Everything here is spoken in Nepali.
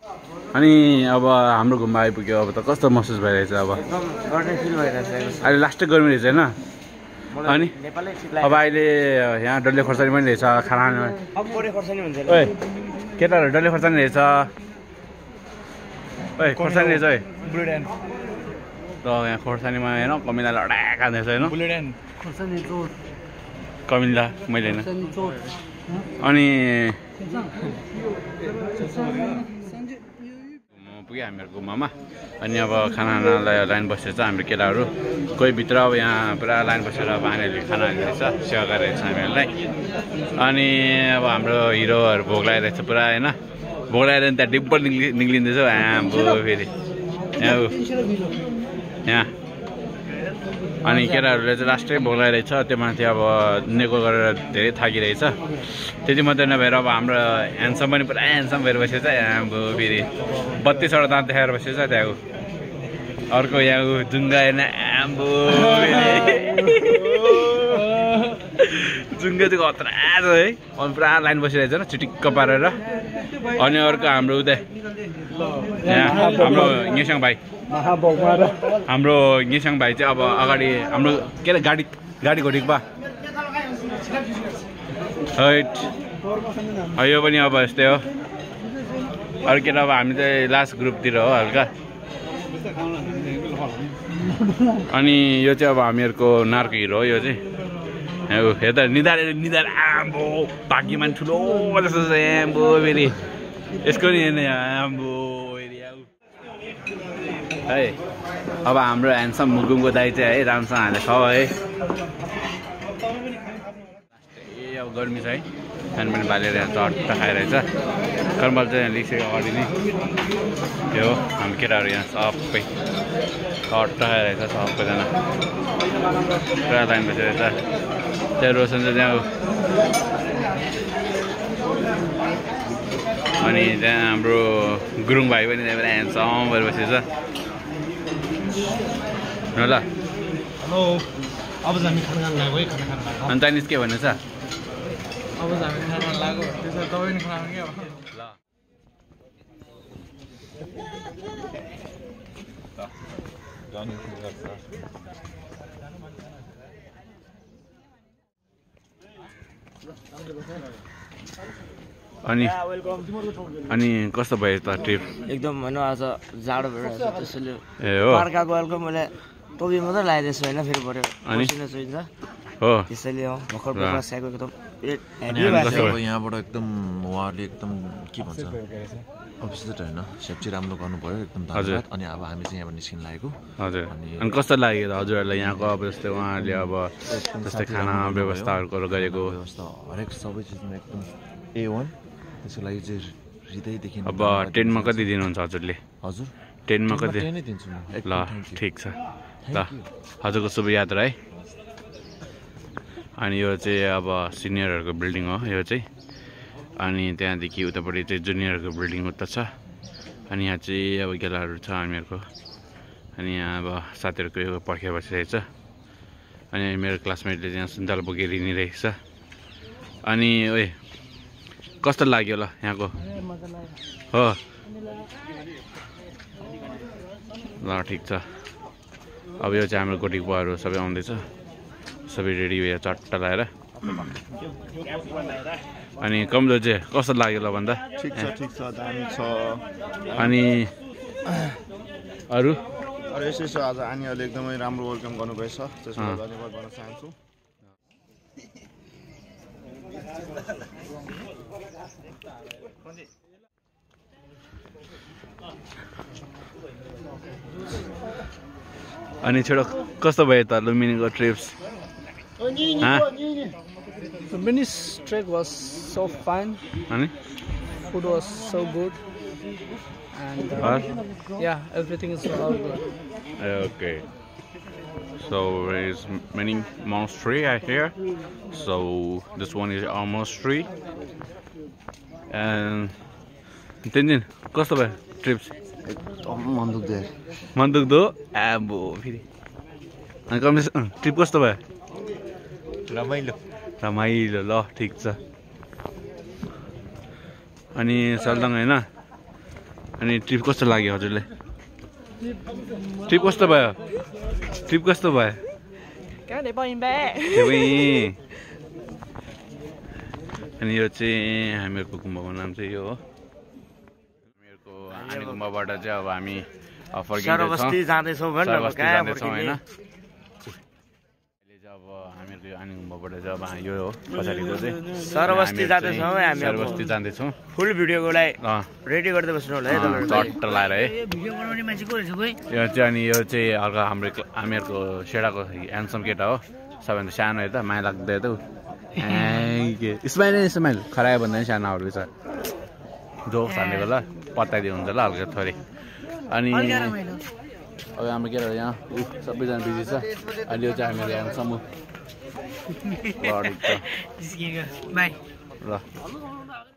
अनि अब हाम्रो घुममा आइपुग्यो अब त कस्तो महसुस भइरहेछ अब एकदम गर्मी फिल भइरहेछ अहिले लास्टै गर्मी रहेछ होइन अनि अब अहिले यहाँ डल्ले खोर्सानी पनि रहेछ खाना ओए केटाहरू डल्ले खोर्सानी रहेछ ओए खोर्सानी रहेछ है र यहाँ खोर्सानीमा हेर कमिला लडाक खाँदैछ होइन कमिला मैले होइन अनि पुग्यो हामीहरूको घुममा अनि अब खानालाई लाइन बसेर छ हाम्रो केटाहरू कोही भित्र अब यहाँ पुरा लाइन बसेर अब आनेहरूले खाना हालिरहेछ सेवा गरिरहेछ हामीहरूलाई अनि अब हाम्रो हिरोहरू भोग लगाइरहेछ पुरा होइन भोग लगाएर त्यहाँ डिब्बल निक्लिँदैछ हाम्रो फेरि यहाँ अनि केटाहरूले चाहिँ लास्टै भोग लगाइरहेछ त्यो माथि अब नेको गरेर धेरै थाकिरहेछ त्यति मात्रै नभएर अब हाम्रो ह्यान्डसम पनि पुरा ह्यान्डसम भएर बसेछ हाम्रो फेरि 32वटा दाँत देखाएर बसेछ त्यहाँको अर्को यहाँको जुङ्गा हेर्न आम्बो जुङ्गा चाहिँ खतरा छ है अनि पुरा लाइन बसिरहेछ न चिटिक्क पारेर अनि अर्को हाम्रो उता यहाँ हाम्रो नेसाङ भाइ हाम्रो नेसाङ भाइ चाहिँ अब अगाडि हाम्रो के अरे गाडी घोटेको बा हैट यो पनि अब यस्तै हो अर्को अब हामी चाहिँ लास्ट ग्रुपतिर हो हल्का अनि यो चाहिँ अब हामीहरूको नार्को हिरो हो यो चाहिँ हेर त निधार आम्बो भाग्यमान ठुलो जस्तो छ आम्बो फेरि यसको नि हेर्ने आम्बो है अब हाम्रो ह्यान्डसम मुगुङको दाइ चाहिँ है राम्रोसँग हालेको छ है अब गर्मी छ है फ्यान पनि बालेर यहाँ चट्ट खाइरहेछ कर्मल चाहिँ यहाँ लिक्सेको अगाडि नै यो हाम्रो केटाहरू यहाँ सबै चट्ट खाइरहेछ सबैजना पुरा लाइन बसिरहेछ त्यहाँ रोशन चाहिँ त्यहाँ अनि त्यहाँ हाम्रो गुरुङ भाइ पनि त्यहाँ बेला ह्यान्डसम भएर बसेछ ल हेलो अब हामी खाना खान लाग्यो है खाना अनि चाइनिज के भन्नु छ अब हामी खाना खान लाग्यो त्यसो तपाईँ नि खाना के अनि कस्तो भयो त ट्रिप एकदम होइन आज जाडो भइरहेछ त्यसैले ए हो पार्काको वेलको मैले टोपी मात्रै लगाइदिएछु होइन फेरि पऱ्यो अनि चाहिन्छ हो त्यसैले भर्खर पुरा स्याएको एकदम यहाँबाट एकदम उहाँहरूले एकदम के भन्छ अफिसर होइन सेफ्टी राम्रो गर्नु पऱ्यो एकदम धन्यवाद अनि अब हामी चाहिँ यहाँबाट निस्किन लागेको हजुर अनि कस्तो लाग्यो त हजुरहरूलाई यहाँको अब जस्तै उहाँहरूले अब जस्तै खाना व्यवस्थाहरू गरेको व्यवस्था हरेक सबै चिजमा एकदम A1 त्यसको लागि चाहिँ हृदयदेखि अब 10मा कति दिनुहुन्छ हजुरले हजुर 10मा कति नै दिन्छु म ल ठिक छ ल हजुरको शुभ यात्रा है अनि यो चाहिँ अब सिनियरहरूको बिल्डिङ हो यो चाहिँ अनि त्यहाँदेखि उतापट्टि चाहिँ जुनियरहरूको बिल्डिङ उता छ अनि यहाँ चाहिँ अब गेलाहरू छ हामीहरूको अनि यहाँ अब साथीहरूको यो पर्खेर बसिरहेको छ अनि मेरो क्लासमेटले यहाँ सुन्तला बोकेर हिँडिरहेको छ अनि ओए कस्तो लाग्यो ल यहाँको हो ल ठिक छ अब यो चाहिँ हाम्रो गोटीको बुवाहरू सबै आउँदैछ सबै रेडी भयो चट्ट लगाएर अनि कमलो चाहिँ कस्तो लाग्यो ल भन्दा ठिक छ दामी छ अनि अरू यसै छ आज आनीहरूले एकदमै राम्रो वेलकम गर्नुभएछ त्यसमा धन्यवाद भन्न चाहन्छु अनि छोडो कस्तो भयो त लुम्बिनीको trips Lumbini's trek was so fun. Food was so good. And yeah, everything is all good. Okay. So there is many monastery I hear. So this one is our monastery. And Tintin, कस्तो भयो ट्रिप्स? मन दुख्दो आबो फेरि अनि कमलेश ट्रिप कस्तो भयो? रमाइलो ल ठिक छ अनि सल्दङ हैन अनि ट्रिप कस्तो लाग्यो हजुरलाई ट्रिप कस्तो भयो अनि यो चाहिँ हामीहरूको गुम्बाको नाम चाहिँ यो हो हामीहरूको आने गुम्बाबाट चाहिँ अब हामी सरबस्ती जाँदैछौँ होइन अहिले चाहिँ अब हामीहरूको यो आने गुम्बाबाट चाहिँ अब यो हो पछाडिको चाहिँ सरबस्ती जाँदैछौँ हामी सरबस्ती जाँदैछौँ फुल भिडियोको लागि रेडी गर्दै बस्नु होला है चट्ट लाएर है यो चाहिँ अनि यो चाहिँ हल्का हामीहरूको सेडाको ह्यान्डसम केटा हो सबैभन्दा सानो हेर्दा माया लाग्दै त स्माइल खरायो भन्दा पनि सानो अरू छ जोक्स हाल्ने बेला पत्ताइदियो हुन्छ ल हल्का थोरै अनि अब हाम्रो केटाहरू यहाँ सबैजना बिजी छ अनि यो चाहिँ हामीहरू ह्यान्डसम ल